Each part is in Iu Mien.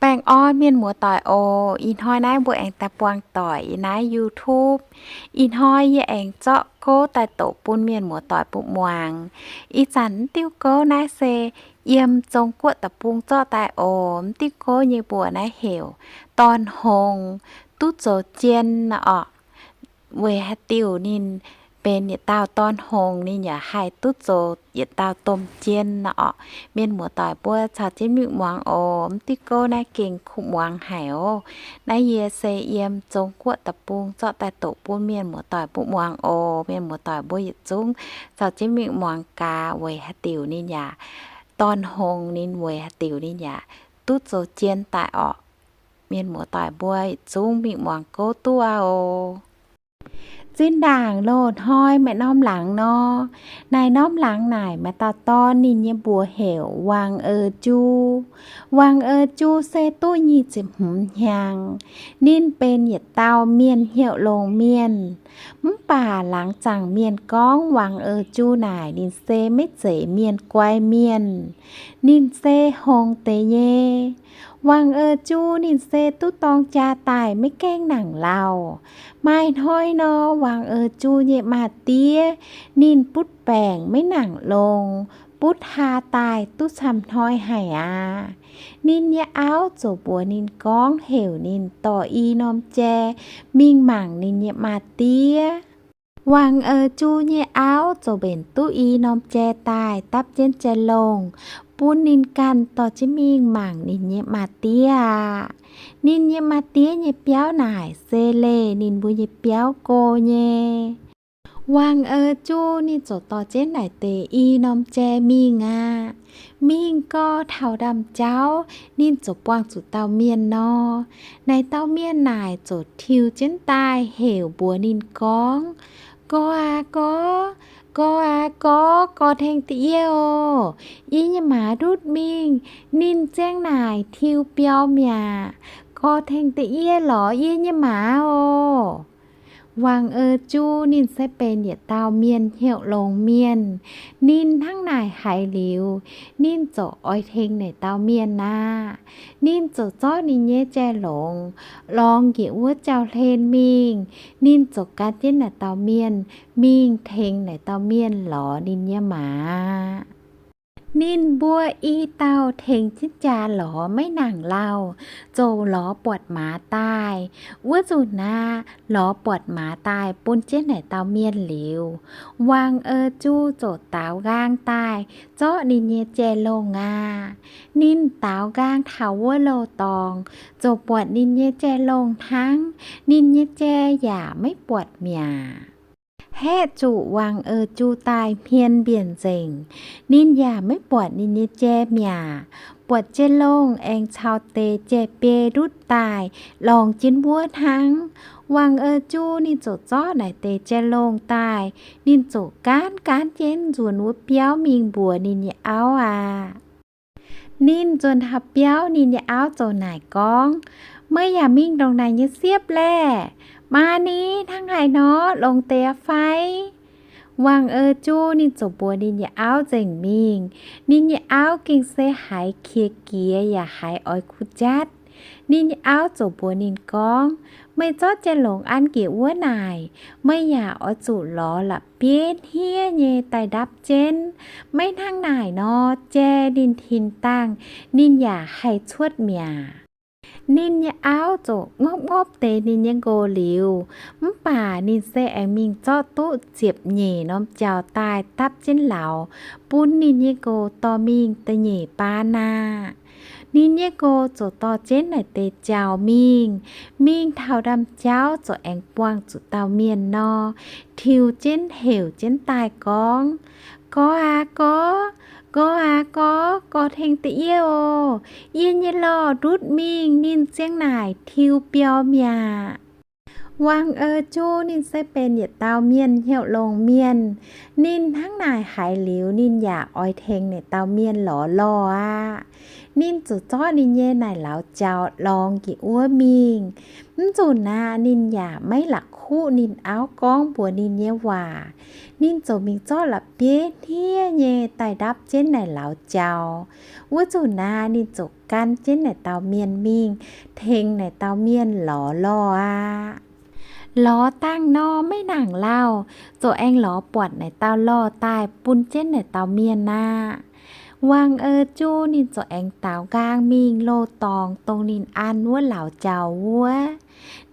Baengh orn mienh muoz-doic oc. Ih hnoi naaiv mbuo aengx daaih buangh doic yiem naaiv YouTube. Ih hnoi yie aengx zorqv gouv daaih doqc bun mienh muoz-doic mbuo muangx. Ih zanc mv diuh gouv naaiv se yiem Zong Guoqv deic-bung zorqv daaih oc. Mv diuh gouv nyei mbuox naaiv heuc Dorn Hngongx, duqv zoux jien orqc. Weic haaix diuc ninh benx yietc dauh dorn hngongx, ninh yaac haih duqv zoux yietc dauh domh jien orqc. Mienh muoz-doic mbuo caux jienv mingh muangx oc. Mv diuh gouv naaiv gengh kuv muangx haic oc. Naaiv yie se yiem Zong Guoqv deic-bung zorqv daaih doqc bun mienh muoz-doic mbuo muangx oc. Mienh muoz-doic mbuo yietc zungv caux jienv mingh muangx gaax weic haaix diuc ninh yaac, dorn hngongx ninh weic haaix diuc ninh yaac duqv zoux jien daaih orqc. Mienh muoz-doic mbuo yietc zungv mingh muangx gouv duqv aqv oc. Zinh ndaangc loz-hnoi maaih norm laangz nor, naaiv norm laangz naaic maaih dauh dorn, ninh nyei mbuox heuc Wang-Eu Ju. Wang-Eu Ju se duqv nyic ziepc hmz hnyangx. Ninh benx yietc dauh mienh hnyouv longx mienh. Mv baac laangz zaangc mienh gorngv Wang-Eu Ju naaic ninh se maiv zeiz mienh guai mienh. Ninh se hngongx deix nyei. Wang-Eu Ju ninh se duqv dorng jaa daaih maiv gaengh nangc lauh. Maaih hnoi nor, Wang-Eu Ju nyei maa-diev ninh butv baengc maiv nangc longx, butv haa daaih duqv camv hnoi haic aqv. Ninh nyei auv ziouc mbuox ninh gorngv heuc ninh dorh i norm jai mingh mangc ninh nyei maa-diev. Wang-Eu Ju nyei auv ziouc mbenc duqv i norm jai daaih dapv jienv jai-longh bun ninh ganh dorh jienv mingh mangc ninh nyei maa-diev aqv. Ninh nyei maa-diev nyei biauv naaic se leih ninh mbuo nyei biauv go nyei. Wang-Eu Ju ninh ziouc dorh jienv naaic deix i norm jai mingh aqv. Mingh gau taux ndaamv-jauv ninh ziouc buangh zuqc dauh mienh nor. Naaic dauh mienh naaic ziouc tiux jienv daaih heuc mbuox ninh gorngv, Gorx aac gorx, gorx aac gorx, gorx tengx da'yie oc. Yie nyei maaz ndutv mingh, ninh ziang naaic tiux biaux mi'aqv. Gorx tengx da'yie lorz yie nyei maaz oc. Wang-Eu Ju ninh se benx yietc dauh mienh hnyouv longx mienh. Ninh hnangv naaic haiz liuz, ninh ziouc oix tengx naaic dauh mienh aqv. Ninh ziouc zorqv ninh nyei jai-longh lorngx njiec wuov jauv-hlen mingh. Ninh ziouc gan jienv naaic dauh mienh mingh tengx naaic dauh mienh lorz ninh nyei maaz. Ninh mbuo i dauh tengx jienv jaa lorz maiv nangc lauh, ziouc lorz buatc maaz daaih. Wuov nzunc aqv, lorz buatc maaz daaih bun jienv naaic dauh mienh liuz, Wang-Eu Ju ziouc daaux nqaang daaih zorqv ninh nyei jai-longh aqv. Ninh daaux nqaang taux wuov louh dorngx, ziouc buatc ninh nyei jai-longh hnangv, ninh nyei jai yaac maiv buatc mi'aqv. Haeqv zuqc Wang-Eu Ju daaih hmien mbienc nzengc, ninh yaac maiv buatc ninh nyei jai mi'aqv. Buatc jai-longh aengx caux deix jai-biei ndutv daaih lorngx jienv wuov hnangv. Wang-Eu Ju ninh ziouc zorqv naaic deix jai-longh daaih, ninh ziouc gaanv gaanv jienv nzuonx wuov biauv mingh mbuox ninh nyei auv aqv. Ninh nzuonx taux biauv, ninh nyei auv ziouc naaic gorngv, Meih yaac mingh ndongc naaic nyei siepv laeh? Maa ni, hnangv haaix nor, longx deix fai? Wang-Eu Ju ninh ziouc mbuox ninh nyei auv nzengc mingh. Ninh nyei auv gengh se haiz qiex jiez yaac haiz oix kuh jatv. Ninh nyei auv ziouc mbuox ninh gorngv, Meih zorqv jai-longh an njiec wuov naaic, meih yaac oix zuqc lorz la'bieiv hniev nyei daaih ndapv jienv. Maiv hnangv naaic nor, jai ninh tin dangh ninh yaac haih cuotv mi'aqv. Ninh nyei auv ziouc ngopv ngopv deix ninh nyei nqox liuz, mv baac ninh se aengx mingh zorqv duqv ziepc nyeic norm jaux daaih dapv jienv lauz bun ninh nyei nqox dorh mingh da'nyeic baan aqv. Ninh nyei nqox ziouc dorh jienv naaic deix jaux mingh. Mingh taux ndaamv-jauv ziouc aengx buangh zuqc dauh mienh nor, tiux jienv heuc jienv daaih gorngv, Gorx aac gorx, gorx aac gorx, gorx tengx da'yie oc. Yie nyei lorh ndutv mingh, ninh ziang naaic tiux biaux mi'aqv. Wang-Eu Ju ninh se benx yietc dauh mienh hnyouv longx mienh. Ninh hnangv naaic haiz liuz, ninh yaac oix tengx naaic dauh mienh lorz lorh aqv. Ninh ziouc zorqv ninh nyei naaic lauz jaux lorngx njiec wuov mingh. Mv nzunc naaic ninh yaac maiv la'kuqv ninh auv gorngv mbuox ninh nyei waac. Ninh ziouc mingh zorqv la'bieiv hniev nyei daaih ndapv jienv naaic lauz jaux. Wuov nzunc naaic ninh ziouc gan jienv naaic dauh mienh mingh tengx naaic dauh mienh lorz lorh aqv. Lorz dangh nor maiv nangc lauh, ziouc aengx lorz buatc naaic dauh lorh daaih bun jienv naaic dauh mienh aqv. Wang-eu Juv ninh ziouc aengx daaux nqaang mingh loz-dorngx dongh ninh an wuov lauz jaux wuov.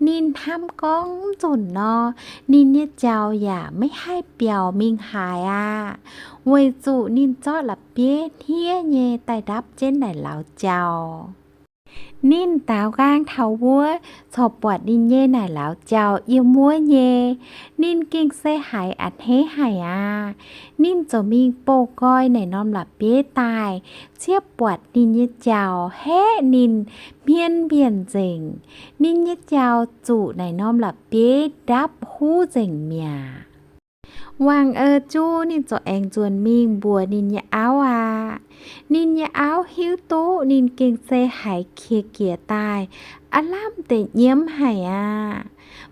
Ninh hnamv gorngv mv nzunc nor, ninh nyei jaux yaac maiv haih biaux mingh haaix aqv, weic zuqc ninh zorqv la'bieiv hniev nyei daaih ndapv jienv naaic lauz jaux. Ninh daaux nqaang taux wuov, corc buatc ninh nyei naaic lauz jaux yiem wuov nyei. Ninh gengh se haiz a'hneiv haic aqv. Ninh ziouc mingh bouh nqoi naaic norm la'bieiv daaih, ciev buatc ninh nyei jaux haeqv ninh hmien mbienc nzengc. Ninh nyei jaux zuqc naaic norm la'bieiv ndapv huv nzengc mi'aqv. Wangh-eu Juv ninh ziouc aengx nzuonx mingh mbuox ninh nyei auv aqv. Ninh nyei auv hiuv duqv ninh gengh se haiz qiex jiez daaih, aav lamh deix nyiemv haic aqv.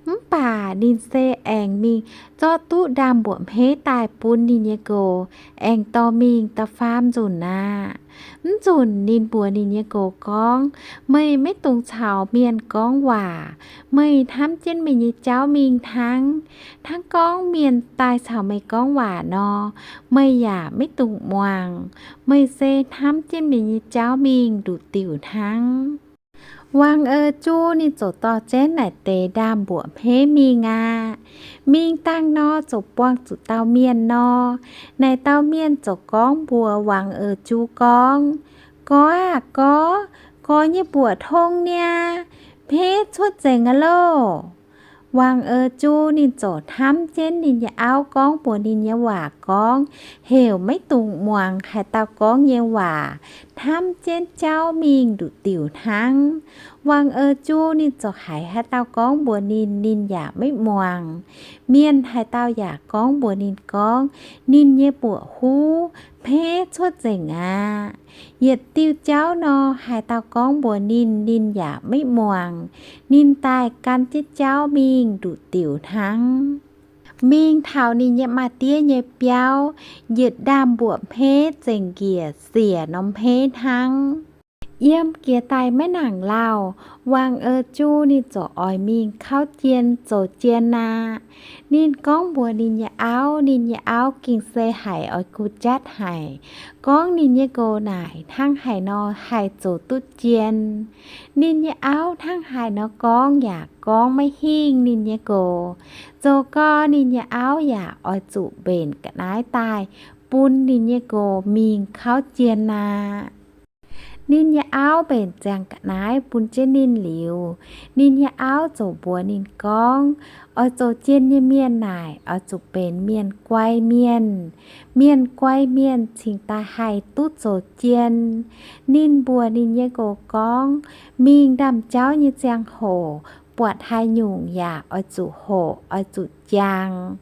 Mv baac ninh se aengx mingh zorqv duqv ndaamv-mbuoqc hmeiv daaih bun ninh nyei nqox, aengx dorh mingh da'faam nzunc aqv. Mv nzunc ninh mbuox ninh nyei nqox gorngv, meih maiv dungx caux mienh gorngv waac. Meih hnamv jienv meih nyei jauv mingh hnangv. Hnangv gorngv mienh daaih caux meih gorngv waac nor, meih yaac maiv dungx muangx. Meih se hnamv jienv meih nyei jauv mingh nduqc diuc hnangv. Wangh-eu Juv ninh ziouc dorh jienv naaic deix ndaamv-mbuoqc hmeiv mingh aqv. Mingh dangh nor ziouc buangh zuqc dauh mienh nor. Naaic dauh mienh ziouc gorngv mbuox Wangh-eu Juv gorngv, Gorx aah, gorx, gorx nyei mbuoqc tong niaa, hmeiv cuotv nzengc aqv loh. Wangh-eu Juv ninh ziouc hnamv jienv ninh nyei auv gorngv mbuox ninh nyei waac gorngv, heuc maiv dungx muangx haaix dauh gorngv nyei waac, hnamv jienv jauv mingh nduqc diuc hnangv. Wangh-eu Juv ninh ziouc haiz haaix dauh gorngv mbuox ninh, ninh yaac maiv muangx. Mienh haaix dauh yaac gorngv mbuox ninh gorngv, ninh nyei mbuoqc huv hmeiv cuotv nzengc aqv. Yietc diuh jauv nor, haaix dauh gorngv mbuox ninh, ninh yaac maiv muangx. Ninh daaih gan jienv jauv mingh nduqc diuc hnangv. Mingh taux ninh nyei maa-diev nyei biauv, yietc ndaamv-mbuoqc hmeiv zengc njiec siec norm hmeiv hnangv. Yiem jiex daaih maiv nangc lauh, Wangh-eu Juv ninh ziouc oix mingh kauv jien zoux jien aqv. Ninh gorngv mbuox ninh nyei auv, ninh nyei auv gengh se haiz oix gu jatv haic, gorngv ninh nyei nqox naaic hnangv haaix nor haih zoux duqv jien. Ninh nyei auv hnangv haaix nor gorngv yaac gorngv maiv hingh ninh nyei nqox. Zoux gau ninh nyei auv yaac oix zuqc mbenc ga'naaiv daaih bun ninh nyei nqox mingh kauv jien aqv. Ninh nyei auv mbenc ziangh ga'naaiv bun jienv ninh liuz, ninh nyei auv ziouc mbuox ninh gorngv, oix zoux jien nyei mienh naaic oix zuqc benx mienh guai mienh. Mienh guai mienh cingx daaih haih duqv zoux jien. Ninh mbuox ninh nyei nqox gorngv, mingh ndaamv-jauv nyei ziangh hoc, buatc haaix nyungc yaac oix zuqc hoqc, oix zuqc jangx.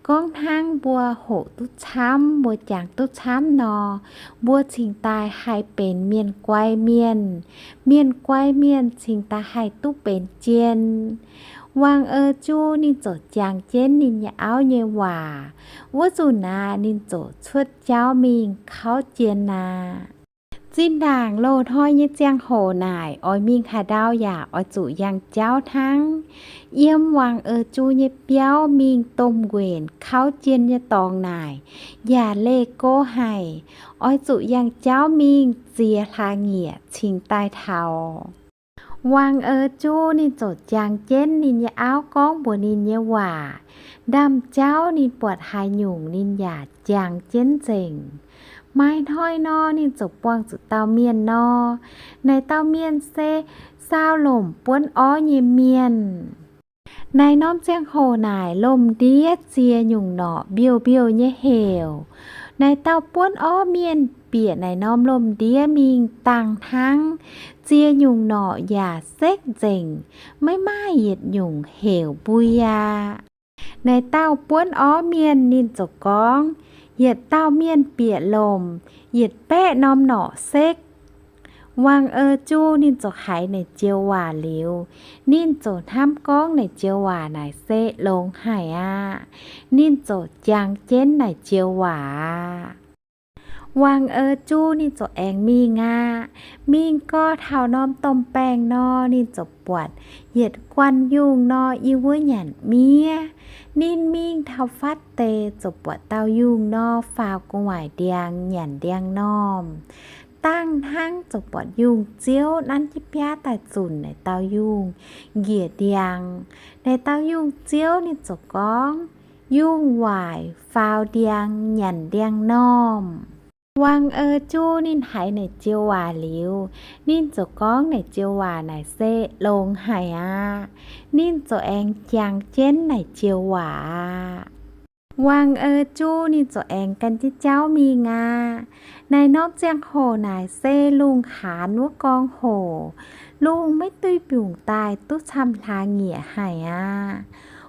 Gorngv hnangv mbuo hoqc duqv camv, mbuo jangx duqv camv nor, mbuo cingx daaih haih benx mienh guai mienh. Mienh guai mienh cingx daaih haih duqv benx jien. Wangh-eu Juv ninh ziouc jangx jienv ninh nyei auv nyei waac. Wuov nzunc naaic ninh ziouc cuotv jauv mingh kauv jien aqv. Zinh ndaangc loz-hnoi nyei ziangh hoc naaic, oix mingh haaix ndau yaac oix zuqc yangh jauv hnangv. Yiem Wangh-eu Juv nyei biauv mingh domh nquenc kauv jien nyei dorngx naaic, yaac leih go haic. Oix zuqc yangh jauv mingh ziex hlaax nyieqc cingx daaih taux. Wangh-eu Juv ninh ziouc jangx jienv ninh nyei auv gorngv mbuox ninh nyei waac. Ndaamv-jauv ninh buatc haaix nyungc ninh yaac jangx jienv nzengc. Maaih hnoi nor, ninh ziouc buangh zuqc dauh mienh nor. Naaic dauh mienh se saau lomc buonv orv nyei mienh. Naaic norm ziangh hoc naaic, lomh ndiev ziex nyungc norqc mbiouh mbiouh nyei heuc. Naaic dauh buonv orv mienh bieqc naaic norm lomh ndiev mingh dangh hnangv, ziex nyungc norqc yaac sekv nzengc, maiv maaih yietc nyungc heuc mbui aqv. Naaic dauh buonv orv mienh ninh ziouc gorngv, yietc dauh mienh bieqc lomc, yietc baeqv norm norqc sekv. Wang-eu Juv ninh ziouc haiz naaic joux waac liuz, ninh ziouc hnamv gorngv naaic joux waac naaic se longx haic aqv. Ninh ziouc jangx jienv naaic joux waac aqv. Wang-eu Juv ninh ziouc aengx mingh aqv. Mingh gau taux norm domh baengh nor, ninh ziouc buatc yietc guanh yungh nor, yie wuov nyanc miev. Ninh mingh taux fatv deix ziouc buatc dauh yungh nor, faaux gu'nguaaic ndiangx nyanc ndiangx-normh. Dangh hnangv ziouc buatc yungh ziouv nanv jienv biaav daaih zunc naaic dauh yungh njiec ndiangx. Naaic dauh yungh ziouv ninh ziouc gorngv, Yungh waaic faaux ndiangx nyanc ndiangx-normh. Wang-eu Juv ninh haiz naaic joux waac liuz, ninh ziouc gorngv naaic joux waac naaic se longx haic aqv. Ninh ziouc aengx jangx jienv naaic joux waac aqv. Wang-eu Juv ninh ziouc aengx gan jienv jauv mingh aqv. Naaic norm ziangh hoc naaic se lungh haanz wuov gorngv hoc, lungh maiv duih mbiungc daaih duqv camv hlaax nyiec haic aqv.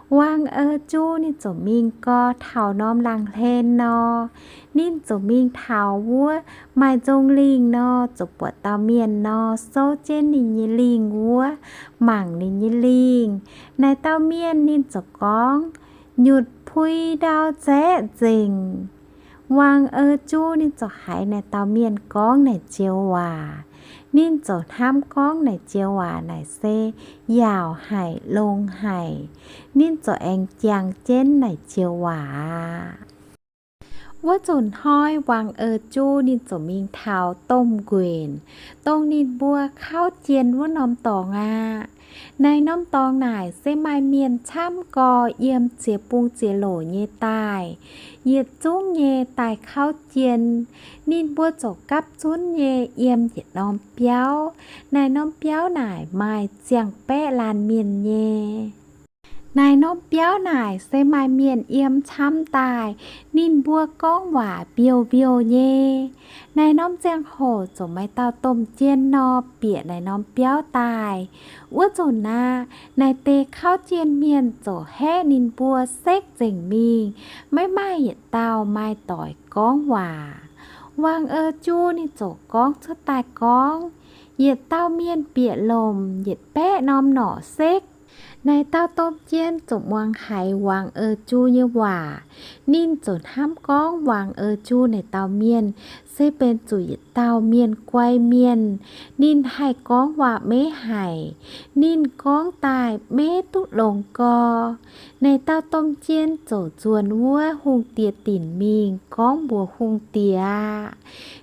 Wang-eu Juv ninh ziouc mingh gau taux norm laangz hlen nor, ninh ziouc mingh taux wuov maaih nzong lingh nor, ziouc buatc dauh mienh nor, souv jienv ninh nyei lingh wuov, mangc ninh nyei lingh. Naaic dauh mienh ninh ziouc gorngv, Nyutc pui ndau zaeqv nzengc. Wang-eu Juv ninh ziouc haiz naaic dauh mienh gorngv naaic joux waac, ninh ziouc hnamv gorngv naaic joux waac naaic se yaauc haic, longx haic. Ninh ziouc aengx jangx jienv naaic joux waac aqv. Wuov nzunc hnoi Wang-eu Juv ninh ziouc mingh taux domh nquenc, dongh ninh mbuo kauv jien wuov norm dorngx aqv. Naaic norm dorngx naaic se maaih mienh camv gorx yiem ziex bung ziex loc nyei daaih, yietc zungv nyei daaih kauv jien. Ninh mbuo ziouc gapv zunv nyei yiem yietc norm biauv. Naaic norm biauv naaic maaih ziangh baeqv laanh mienh nyei. Naaic norm biauv naaic se maaih mienh yiem camv daaih, ninh mbuo gorngv waac mbiouh mbiouh nyei. Naaic norm ziangh hoc ziouc maaih dauh domh jien nor bieqc naaic norm biauv daaih. Wuov nzunc aqv, naaic deix kauv jien mienh ziouc haeqv ninh mbuo sekv nzengc mingh, maiv maaih yietc dauh maaih doic gorngv waac. Wang-eu Juv ninh ziouc gorngv cuotv daaih gorngv, yietc dauh mienh bieqc lomc yietc baeqv norm norqc sekv. Naaic dauh domh jien ziouc muangx haiz Wang-eu Juv nyei waac. Ninh ziouc hnamv gorngv Wang-eu Juv naaic dauh mienh se benx zuqc yietc dauh mienh guai mienh. Ninh haih gorngv waac meiv haic. Ninh gorngv daaih meiv duqv longx gorx. Naaic dauh domh jien ziouc nzuonx wuov hungh diex dinc mingh gorngv mbuox hungh diex aqv.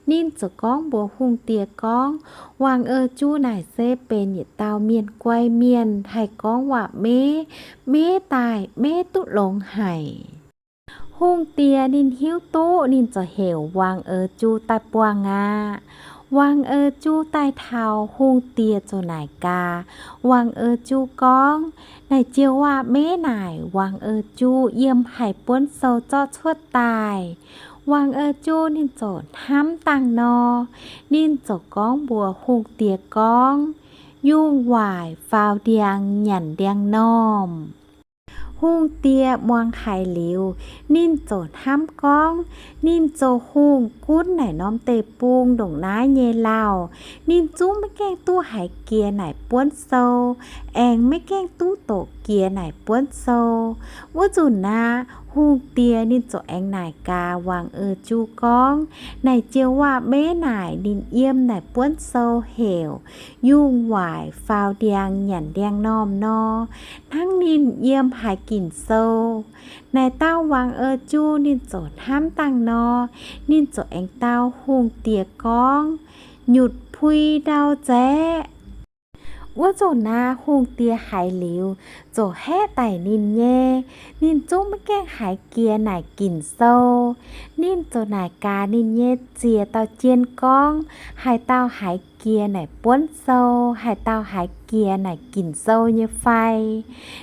Ninh ziouc gorngv mbuox hungh diex gorngv, Wang-eu Juv naaic se benx yietc dauh mienh guai mienh, haih gorngv waac meiv, meiv daaih meiv duqv longx haic. Hungh diex ninh hiuv duqv, ninh ziouc heuc Wang-eu Juv daaih buangh aqv. Wang-eu Juv daaih taux, hungh diex ziouc naaic gaax Wang-eu Juv gorngv, naaic joux waac-meiv naaic Wang-eu Juv yiem haic buonv sou zorqv cuotv daaih. Wang-eu Juv ninh ziouc hnamv dangh nor, ninh ziouc gorngv mbuox hungh diex gorngv, Yungh waaic faaux ndiangx nyanc ndiangx-normh. Hungh diex muangx haiz liuz, ninh ziouc hnamv gorngv, ninh zoux hungh gunv naaic norm deic-bung ndongc naaiv nyei lauh, ninh zungv maiv gaengh duqv haiz jiex naaic buonv sou, aengx maiv gaengh duqv doqc jiex naaic buonv sou. Wuov nzunc aqv, hungh diex ninh ziouc aengx naaic gaax Wang-eu Juv gorngv, naaic joux waac-meiv naaic ninh yiem naaic buonv sou heuc, Yungh waaic faaux ndiangx nyanc ndiangx-normh nor, hnangv ninh yiem haaix ginc sou. Naaic dauh Wang-eu Juv ninh ziouc hnamv dangh nor, ninh ziouc aengx dau hungh diex gorngv, Nyutc pui ndau nzaeqv. Wuov nzunc aqv, hungh diex haiz liuz, ziouc haeqv daic ninh nyei. Ninh zungv maiv gaengh haiz jiex naaic ginc sou. Ninh ziouc naaic gaax ninh nyei ziex dauh jien gorngv, haaix dauh haiz jiex naaic buonv sou, haaix dauh haiz jiex naaic ginc sou nyei fai?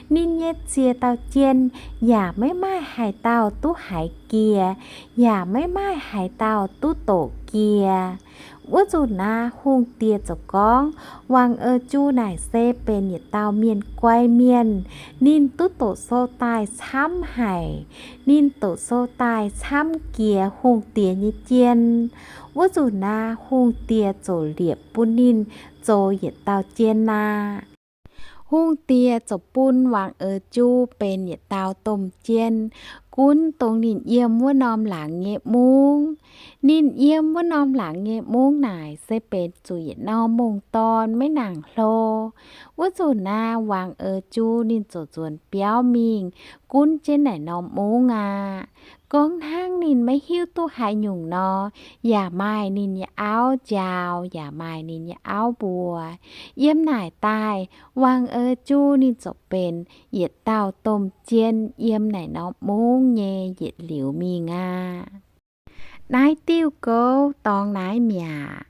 Ninh nyei ziex dauh jien yaac maiv maaih haaix dauh duqv haiz jiex, yaac maiv maaih haaix dauh duqv doqc jiex. Wuov nzunc naaiv hungh diex ziouc gorngv, Wangc Eix Ju naaic se benx yietc dauh mienh guai mienh. Ninh duqv doqc sou daaih camv haic. Ninh doqc sou daaih camv jiex hungh diex nyei jien. Wuov nzunc naaiv hungh diex ziouc liepc bun ninh zoux yietc dauh jien aqv. Hungh diex ziouc bun Wangc Eix Ju benx yietc dauh domh jien, gunv dongh ninh yiem wuov norm laangz nyei mungv. Ninh yiem wuov norm laangz nyei mungv naaic se benx zuqc yietc norm mungv dorn maiv nangc hlo. Wuov nzunc naaiv Wangc Eix Ju ninh ziouc nzuonx biauv mingh gunv jienv naaic norm mungv aqv. Gorngv hnangv ninh maiv hiuv duqv haaix nyungc nor, yaac maaih ninh nyei auv njaaux, yaac maaih ninh nyei auv mbuox. Yiem naaic daaih, Wangc Eix Ju ninh ziouc benx yietc dauh domh jien yiem naaic norm mungv nyei yietc liuz mingh aqv. Naaiv diuh gouv dorngx naaiv mi'aqv.